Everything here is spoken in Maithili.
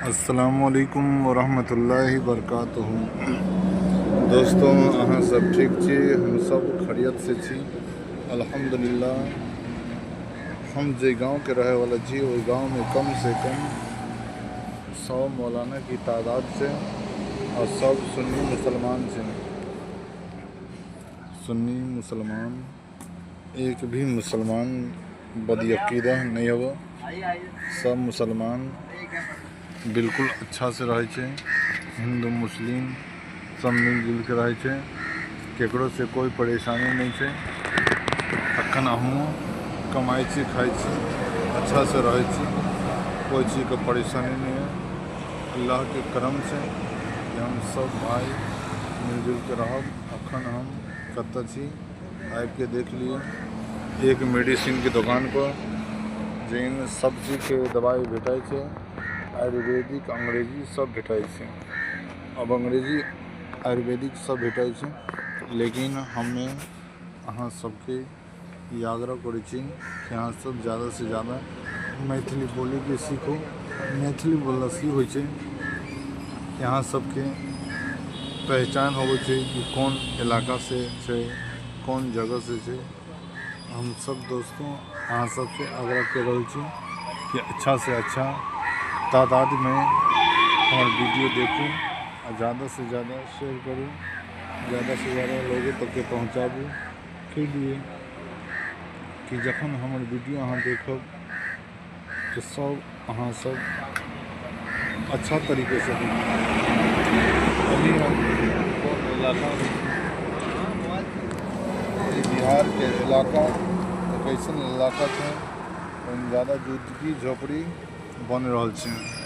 अस्सलामुअलैकुम वरहमतुल्लाहि वबरकातुहू। दोस्तों, अहाँ सब ठीक छी? हम सब खैरियत से छी, अल्हम्दुलिल्लाह। हम जे गांव के रहे वाला छी, ओहि गांव में कम से कम 100 मौलाना की तादाद से और सब सुन्नी मुसलमान छे। सुन्नी मुसलमान, एक भी मुसलमान बदअकीदा नहीं होगा। सब मुसलमान बिल्कुल अच्छा से रहै छै। हिंदू मुस्लिम सब मिलजुल के रहै छै, केकरो से कोई परेशानी नहीं छै। अखन हमहूँ कमाइ छी, खाइ छी, अच्छा से रहै छी, कोई चीजके परेशानी नहीं है। अल्लाह के करम से कि हम सब भाई मिलजुल के रहब। अखन हम कतऽ छी, आबिके देख लिअ। एक मेडिसिन के दुकान पर, जाहिमे सब्जी के दवाई भेटै छै, आयुर्वेदिक, अंग्रेजी सब भेटै छै। अब अंग्रेजी आयुर्वेदिक सब भेटै छै, लेकिन हमे अहाँ सबके ई आग्रह करै छी कि अहाँ सब ज्यादा से ज्यादा मैथिली बोलैके सीखू। मैथिली बोललासँ ई होइ छै कि अहाँ सबके पहचान होबै छै कि कोन इलाकासँ छै, कोन जगहसँ छै। हम सब दोस्तों अहाँ सबसँ आग्रह कऽ रहल छी कि अच्छासँ अच्छा तादादमे हमर वीडियो देखू आ ज्यादासँ ज्यादा शेयर करू, ज्यादासँ ज्यादा लोगो तकके पहुँचाबू। के लिए कि जखन हमर वीडियो अहाँ देखब तऽ सब अहाँ सब अच्छा तरीके से देखब। अभी हम कोन इलाकामे छी? ई बिहारके इलाका एक अइसन इलाका छै, ओहिमे ज्यादा झुग्गी झोपड़ी बनि रहल छै।